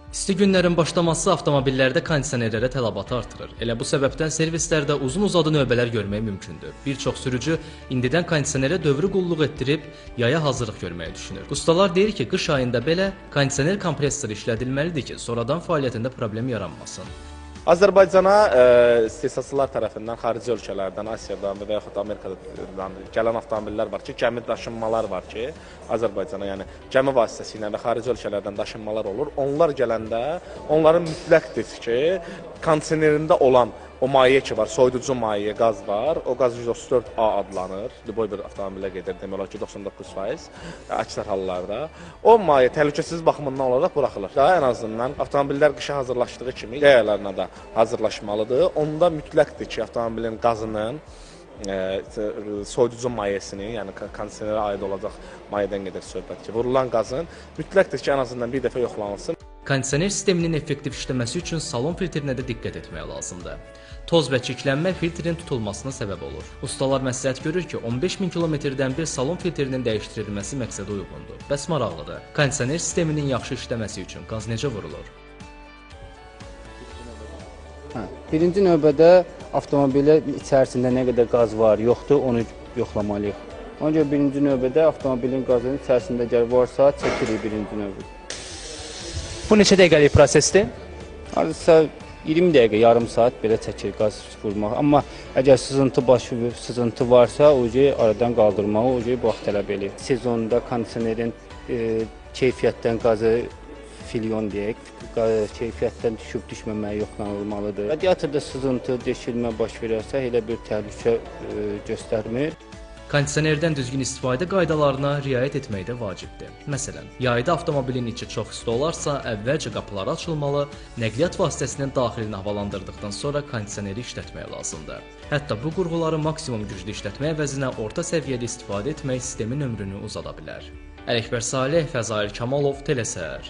İsti günlərin başlaması avtomobillərdə kondisionerlərə tələbatı artırır. Elə bu səbəbdən servislərdə uzun-uzadı növbələr görmək mümkündür. Bir çox sürücü indidən kondisionerə dövrü qulluq etdirib yaya hazırlıq görməyi düşünür. Ustalar deyir ki, qış ayında belə kondisioner kompressoru işlədilməlidir ki, sonradan fəaliyyətində problem yaranmasın. Azərbaycana istehsalçılar tərəfindən xarici ölkələrdən, Asiyadan və yaxud Amerikadan gələn avtomobillər var ki, gəmi daşınmalar var ki, Azərbaycana, yəni gəmi vasitəsilə və xarici ölkələrdən daşınmalar olur. Onlar gələndə onların mütləqdir ki, kondisionerində olan o maye ki var, soyuducu maye, qaz var. O qaz 134A adlanır. Lüboy bir avtomobilə gedir, demək olar ki, 99% əksər hallarda. O maye təhlükəsizlik baxımından olaraq buraxılır. Daha ən azından avtomobillər qışa hazırlaşdığı kimi yay aylarına da hazırlaşmalıdır. Onda mütləqdir ki, avtomobilin qazının soyuducu mayesini, yəni kondisionerə aid olacaq mayedən gedir söhbət ki, vurulan qazın mütləqdir ki, ən azından bir dəfə yoxlanılsın. Kondisioner sisteminin effektiv işləməsi üçün salon filtrinə də diqqət etmək lazımdır. Toz və çirklənmə filtrin tutulmasına səbəb olur. Ustalar məsləhət görür ki, 15.000 kilometrdən bir salon filtrinin dəyişdirilməsi məqsədə uyğundur. Bəs maraqlıdır, kondisioner sisteminin yaxşı işləməsi üçün qaz necə vurulur? Birinci növbədə avtomobilə içərisində nə qədər qaz var, yoxdur, onu yoxlamalıyıq. Ona görə birinci növbədə avtomobilin qazının içərisində əgər varsa, çəkirik birinci növbədə. Bu neçə dəqiqəlik prosesdir? Hardasa 20 dəqiqə, yarım saat belə çəkir qaz vurmaq. Amma əgər sızıntı baş verir, sızıntı varsa, o aradan qaldırmağı, o vaxt tələb eləyir. Sezonda kondisionerin keyfiyyətdən qazı filyon deyək, keyfiyyətdən düşüb düşməməyi yoxlanılmalıdır. Radiatorda sızıntı, deşilmə baş verərsə, elə bir təhlükə göstərmir. Kondisionerdən düzgün istifadə qaydalarına riayət etmək də vacibdir. Məsələn, yayda avtomobilin içi çox isti olarsa, əvvəlcə qapıları açılmalı, nəqliyyat vasitəsinin daxilini havalandırdıqdan sonra kondisioneri işlətmək lazımdır. Hətta bu qurğuları maksimum güclü işlətmək əvəzinə orta səviyyədə istifadə etmək sistemin ömrünü uzada bilər. Ələkbər Saleh, Fəzail Kamalov, Telesəhər.